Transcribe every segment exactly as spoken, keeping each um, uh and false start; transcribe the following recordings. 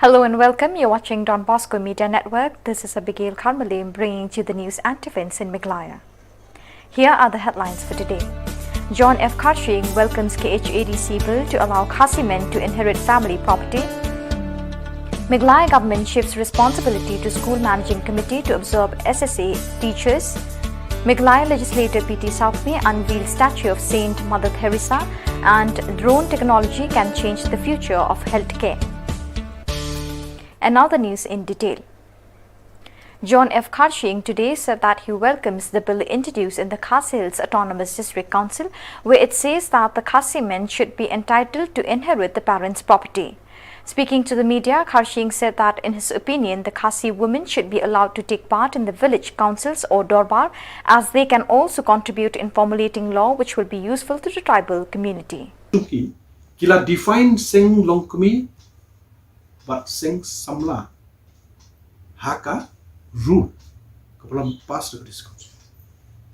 Hello and welcome. You're watching Don Bosco Media Network. This is Abigail Karmalim bringing to you the news and events in Meghalaya. Here are the headlines for today. John F. Kharshiing welcomes K H A D C bill to allow Khasi men to inherit family property. Meghalaya government shifts responsibility to school managing committee to absorb S S A teachers. Meghalaya legislator P T Sawkmie unveils statue of Saint Mother Teresa, and drone technology can change the future of healthcare. And now the news in detail. John F. Kharshiing today said that he welcomes the bill introduced in the Khasi Hills Autonomous District Council, where it says that the Khasi men should be entitled to inherit the parents' property. Speaking to the media, Kharshiing said that in his opinion, the Khasi women should be allowed to take part in the village councils or dorbar, as they can also contribute in formulating law which will be useful to the tribal community. Ki la define seng longkmie bad seng samla ha ka rule kaba la pass da ka district council.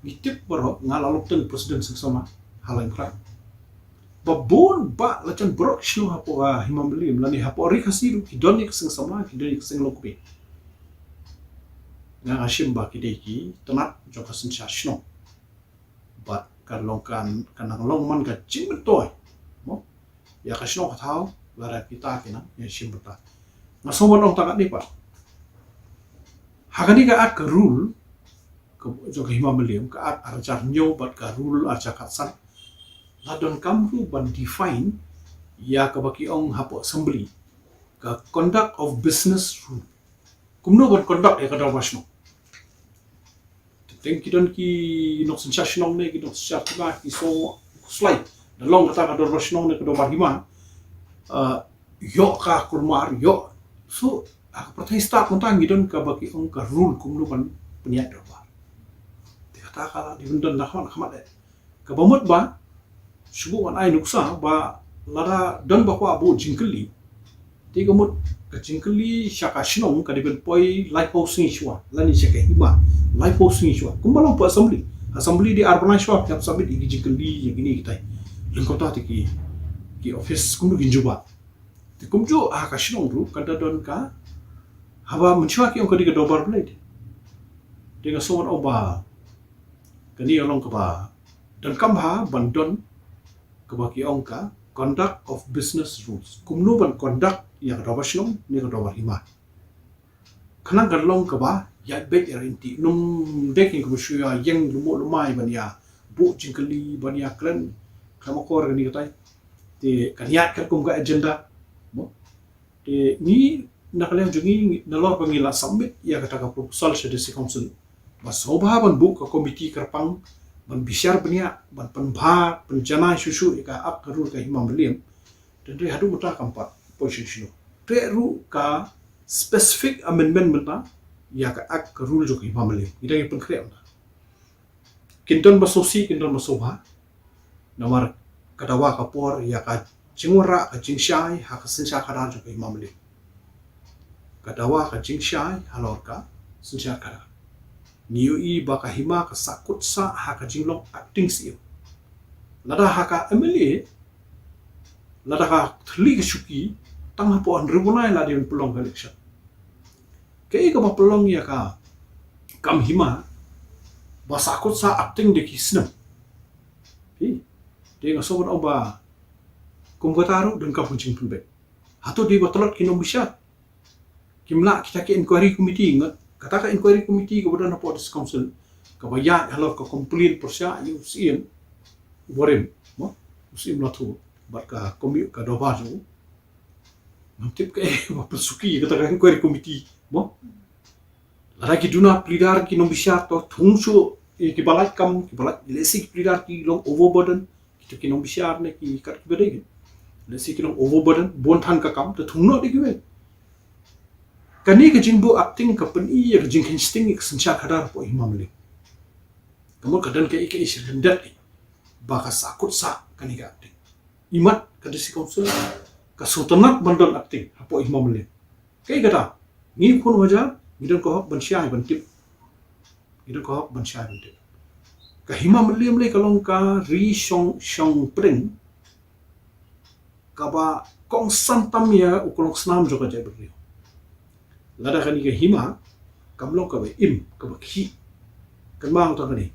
Ngi tip baroh, nga la long tang president seng samla ha Lainprah. Ba bun ba la jan baroh ki shnong hapoh Hima Mylliem lane hapoh Ri Khasi ruh ki don ïa ka seng samla, ki don ïa ka seng longkmie. Nga nga shim ba ki dei ki tnat jong ka synshar shnong. Bad ka long kan, ka nang long man ka jingmyntoi, mo, ïa ka shnong ka thaw lada kita ki nang ïa shim bynta. Nga sngew ban ong tang katne pat, ha kane ka Act ka rule ka jong ka Hima Mylliem, ka Act ar hajar hynñiew bad ka rule ar hajar khatsan, la donkam ruh ban define ïa kaba ki ong hapoh assembly ka conduct of business rule. Kumno ban conduct ïa ka dorbar shnong. Teng ki don ki nongsynshar shnong ne ki nongsynshar hima ki sngew khuslai da long kata ka dorbar shnong ne ka dorbar hima, ïoh ka kulmar, ïoh. So ha ka pyrthei stad mynta ngi don kaba ki ong ka rule kumno ban pynïaid dorbar. Te kata ka la dei ban don da khmat khmat eh. Kaba mut ba shu buh ban ai nuksa ba lada don ba kwah buh jingkylli, te ka mut ka jingkylli sha ka shnong ka dei ban poi laiphew sngi shuwa, lane sha ka hima laiphew sngi shuwa. Kumba long hapoh assembly, assembly dei ar bnai shuwa ki hap submit ïa ki jingkylli ïa kine kitai. Lyngkota te ki, ki office kumno kin jubab. Te kumjuh ha ka shnong ruh kan da don ka, haba mynshuwa ki ong ka dei ka dorbar Blei. Te nga sngew ban ong ba kane ka long kaba donkam bha ban don kaba ki ong ka conduct of business rules. Kumno ban conduct ïa ka dorbar shnong ne ka dorbar hima. Khnang kan long kaba ïaid beit ïaid ryntih. Ym dei kaba shu ïa ïeng lum lum mai ban ïa buh jingkylli, ban ïa kren khlem akor kane katai. Te kan ïaid katkum ka agenda, mo. Te ngi na ka liang jong ngi, nalor ba ngi la submit ïa kata ka proposal sha district council, ba sngewbha ban buh ka komiti kyrpang ban bishar bniah, ban pynbha, pynjanai shuh shuh ïa ka Act ka rule ka Hima Mylliem. Te hynrei haduh mynta kam pat poi shuh shuh. Te ruh ka specific amendment mynta ïa ka Act ka rule jong ka Hima Mylliem, ngi dang ïa pynkhreh mynta. Kin don ba sngewsih, kin don ba sngewbha. Namar ka dawa ka por ïa ka jingwanrah ka jingshai ha ka synshar khadar jong ka Hima Mylliem. Ka dawa ka jingshai halor ka synshar khadar. Ngi ïohi ba ka hima ka sahkut sah ha ka jinglong acting siem. Lada ha ka M L A, lada ka thylli ka shuki, tang hapoh hynriew bnai la dei ban pynlong ka election. Kaei kaba pynlong ïa ka kam hima ba sahkut sah acting da ki snem. Phi, te nga sngew ban ong ba kum kata ruh donkam ka jingpynbeit. Hato dei ba tlot ki nongbishar? Kim lah kita ki inquiry committee, nga kata ka inquiry committee kaba don hapoh district council kaba ïaid halor ka complaint pyrshah ïa u Syiem, u barim, mo, u Syiem Lathuh bad ka komi ka dorbar jong u. Ngam tip kaei ba pynsuki kata ka inquiry committee, mo. Lada ki duna pleader ki nongbishar to thung shuh ïa kiba lait kam, kiba lait, lehse ki pleader ki long overburden, kita ki nongbishar ne ki kat kiba dei. Lehse ki long overburden, bun than ka kam, to thung noh da kiwei. Kane ka jingbuh acting ka pyni ïa ka jingkheiñ sting ïa ka synshar khadar hapoh Hima Mylliem. Ka mut ka don kaei kaei sha lyndet ba ka sahkut sah kane ka acting. Imat ka district council ka sngewtynnat ban don acting hapoh Hima Mylliem. Kaei kata, ngi khun hajar ngi don ka hok ban shai ban tip. Ngi don ka hok ban shai ban tip. Ka Hima Mylliem lei ka long ka ri shong shong pdeng kaba kongsan tam ïa u klongsnam jong ka jaitbynriew. Lada kane ka hima kam long kaba im, kaba khih, kan mut tang kane,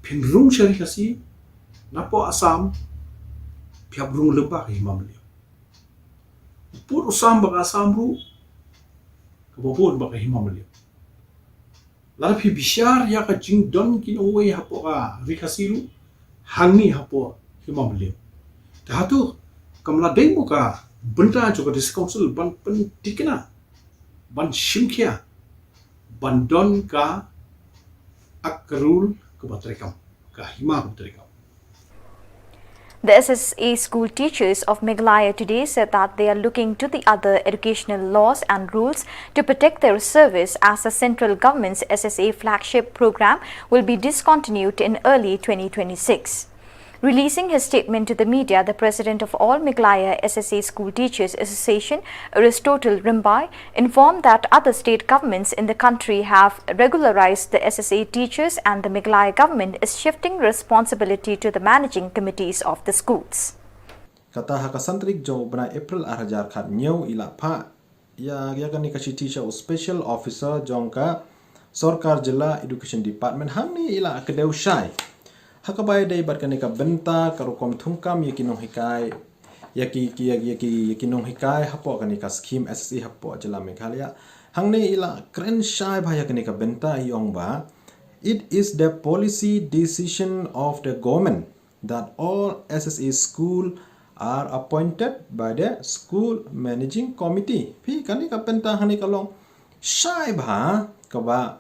phin rung sha ri Khasi napoh Assam, phi hap rung lyngba ka hima mylliang. Pud u sam bad ka Assam ruh, kaba bun bad ka hima mylliang. Lada phi bishar ïa ka jingdon ki nongwei hapoh ka ri Khasi ruh, hangne hapoh hima mylliang. Te hato kam lah dei mo ka bynta jong ka District Council ban pyntikna, ban shimkhia, ban don ka ak ka rule kaba treikam, ka hima kaba treikam. The S S A school teachers of Meghalaya today said that they are looking to the other educational laws and rules to protect their service, as the central government's S S A flagship program will be discontinued in early twenty twenty-six. Releasing his statement to the media, the president of All Meghalaya S S A School Teachers Association, Aristotle Rimbai, informed that other state governments in the country have regularized the S S A teachers and the Meghalaya government is shifting responsibility to the managing committees of the schools. Kata ha ka san tarik jong u bnai April ar hajar khat hynñiew i la phah ïa ïa kane ka shithi sha u special officer jong ka Sorkar Jylla Education Department, hangne i la kdew shai ha kaba ïadei bad kane ka bynta ka rukom thungkam ïa ki nonghikai, ïa ki ïa ki ïa ki nonghikai hapoh kane ka skim S S A hapoh jylla Meghalaya. Hangne i la kren shai bha ïa kane ka bynta, i ong ba, it is the policy decision of the government that all S S A school are appointed by the school managing committee. Phi, kane ka bynta hangne ka long shai bha, kaba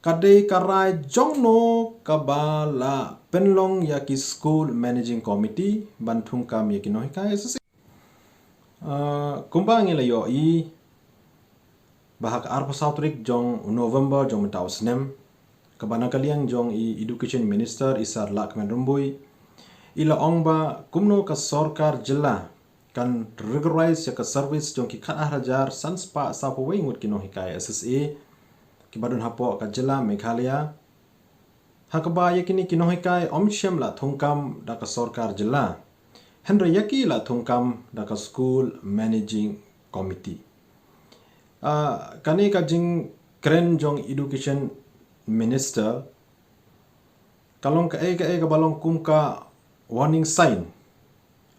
ka dei ka rai jong no kaba la pynlong ïa ki school managing committee ban thungkam ïa ki nonghikai S S A. Uh, kumba ngi la ïohi ba ha ka arphew saw tarik jong u November jong mynta u snem, kaba na ka liang jong i Education Minister i Sir Lahkmen Rymbui, i la ong ba kumno ka sorkar jylla kan regularize ïa ka service jong ki khat ar hajar san spah sawphew wei ngut ki nonghikai S S A kiba don hapoh ka jylla Meghalaya, ha kaba ïa kine ki nonghikai ym shym la thungkam da ka sorkar jylla, hynrei ïa ki la thungkam da ka school managing committee. Ah, kane ka jingkren jong Education Minister ka long kaei kaei kaba long kum ka warning sign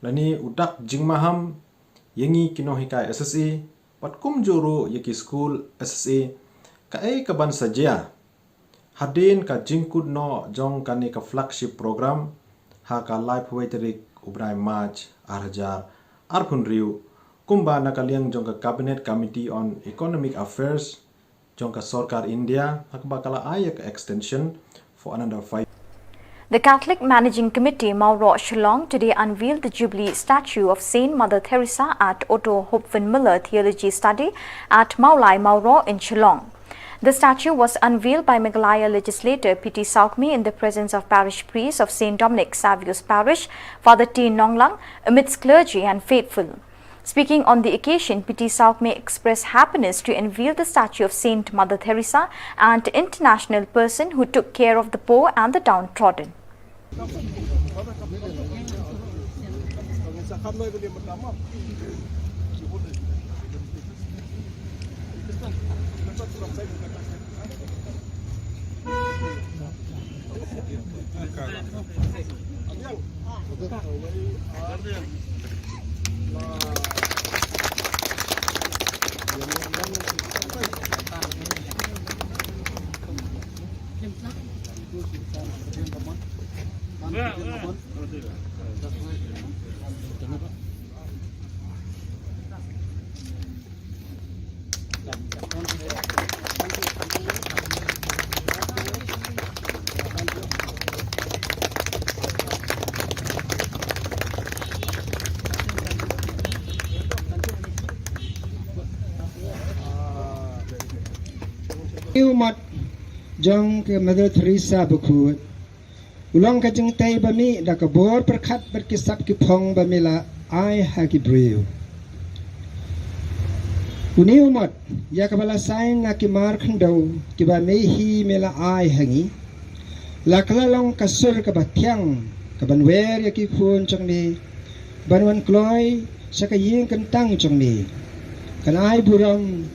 lane u dak jingmaham ïa ngi ki nonghikai S S A bad kumjuh ruh ïa ki school S S A, kaei kaban sa jia hadien ka jingkut noh jong kane ka flagship program ha ka laiphew wei tarik u bnai March ar hajar arphew hynriew, kumba na ka liang jong ka Cabinet Committee on Economic Affairs jong ka sorkar India ha kaba ka la ai ïa ka extension for another five. The Catholic Managing Committee Mawroh Shillong today unveiled the Jubilee statue of Saint Mother Teresa at Otto Hopewell Miller Theology Study at Mawlai Mawroh in Shillong. The statue was unveiled by Meghalaya legislator P T Salkme in the presence of parish priest of Saint Dominic Savio's Parish, Father T Nonglang, amidst clergy and faithful. Speaking on the occasion, P T Salkme expressed happiness to unveil the statue of Saint Mother Teresa, an international person who took care of the poor and the downtrodden. Une u mot jong ka Mother Teresa bakhuid u long ka jingtei ba mih da ka bor pyrkhat bad ki sap ki phong ba me la ai ha ki briew. Une u mot ïa kaba la sain na ki mar khyndew kiba me hi me la ai ha ngi, la ka la long ka sur kaba thiang kaban wer ïa ki khun jong me ban wan kloi sha ka ïing kyntang jong me, kan ai burom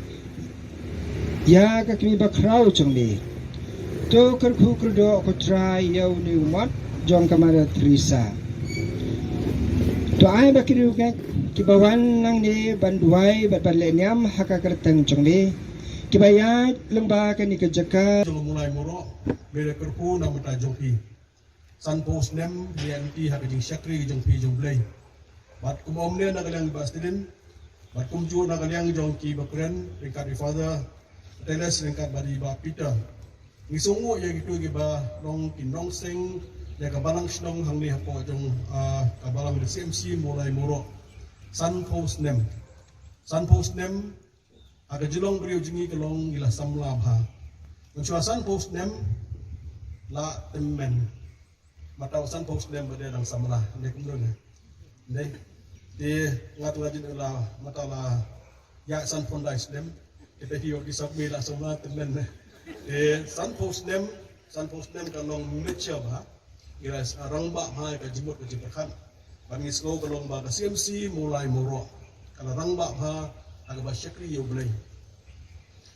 Ïa ka kmie bakhraw jong me. To kyrkhu kyrdoh ko Trai ïa une u mot jong ka Mother Teresa. To ai ba ki riewngeit kiba wan nangne ban duwai bad ban leh niam ha ka kyrteng jong me, kiba ïaid lyngba kane ka jaka. Jong u Mulai Moroh, me la kyrkhu na ka bynta jong phi. Sanphew snem ngi aiti ha ka jingshakri ka jong phi jong U Blei. Bad kum ong ne na ka liang i Bah Stilin, bad kumjuh na ka liang jong ki bakren, ryngkat i Father Teles, ryngkat bad i Bah Peter. Ngi sngewnguh ïa kito kiba long ki nongseng ïa ka balang shnong hangne hapoh jong, ah, ka balang ka C M C Mawlai Mawroh. Sanphew snem. Sanphew snem, ha ka jinglong briew jong ngi ka long ngi la samla bha. Mynshuwa sanphew snem la tymmen. Mynta sanphew snem ba dei dang samla, ne kumno ne. Ne. Te nga tu la jin la mynta la ïa sanphew lai snem. Kita hi ki sap mi la samla tymmen ne. Te sanphew snem, sanphew snem ka long mature bha. Ngi la rangbah bha ïa ka jingmut ka jingpyrkhat. Bad ngi sngew ka long ba ka C M C Mawlai Mawroh ka la rangbah bha ha kaba shakri ïa U Blei.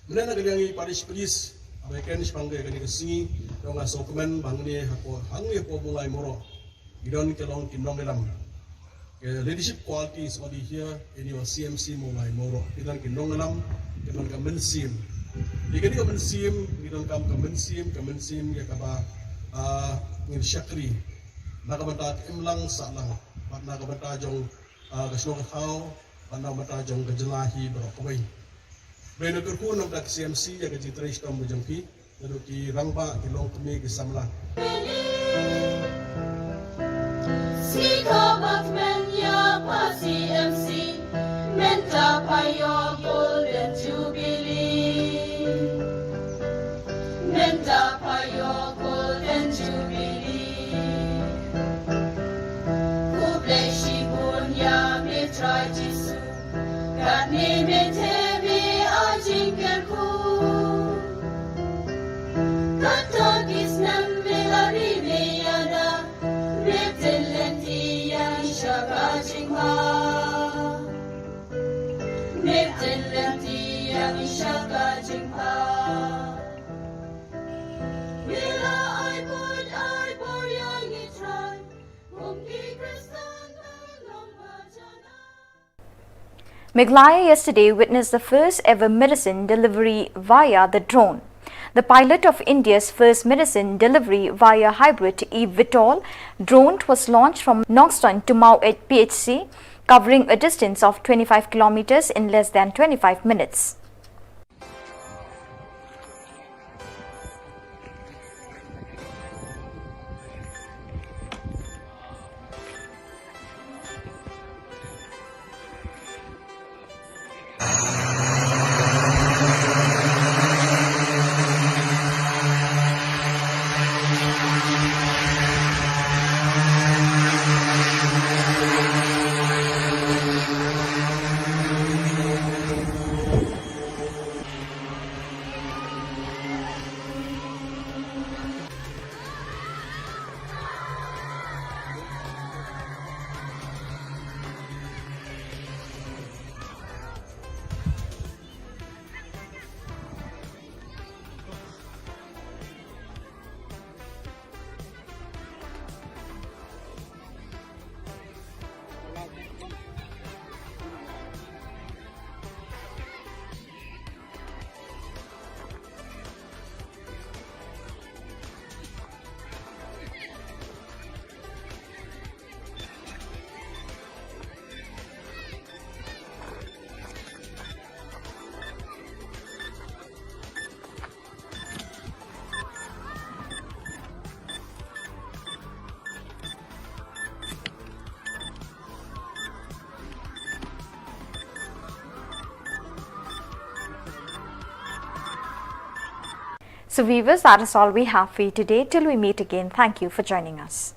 Mynne na ka liang i parish priest, haba ïakren shaphang kane ka sngi, to nga sngewkmen ba hangne hapoh, hangne hapoh Mawlai Mawroh ngi don ki long ki nongïalam. Ki leadership qualities already here in your C M C Mawlai Mawroh. Ki don ki nongïalam, ki don ka mynsiem. Ïa kane ka mynsiem, ngi donkam ka mynsiem, ka mynsiem ïa kaba, ah, ngin shakri na ka bynta ka imlang sahlang bad na ka bynta jong, ah, ka shnong ka thaw bad na ka bynta jong ka jylla hi baroh kawei. Ba ngi kyrkhu na ka bynta ka C M C ïa ka jingtrei shitom jong phi. Naduh ki rangbah, ki longkmie, ki samla. Sika bakmen ïa pha C M C, mynta pha ïoh Golden Jubilee. Mynta pha ïoh Golden Jubilee. Khublei shibun ïa me Trai Jisu. Katne me theh me ai jingkyrkhu. Katto ki snem me la ri me ïada. Me pynlynti ïa ngi sha ka jingma. Me pynlynti ïa ngi sha ka jingma. Me la ai buit ai bor ïa ngi Trai. Kum ki Khristan ba long ba jana. Meghalaya yesterday witnessed the first ever medicine delivery via the drone. The pilot of India's first medicine delivery via hybrid eVTOL drone was launched from Nongstoiñ to Maweit P H C, covering a distance of twenty-five kilometers in less than twenty-five minutes. So viewers, that is all we have for you today. Till we meet again, thank you for joining us.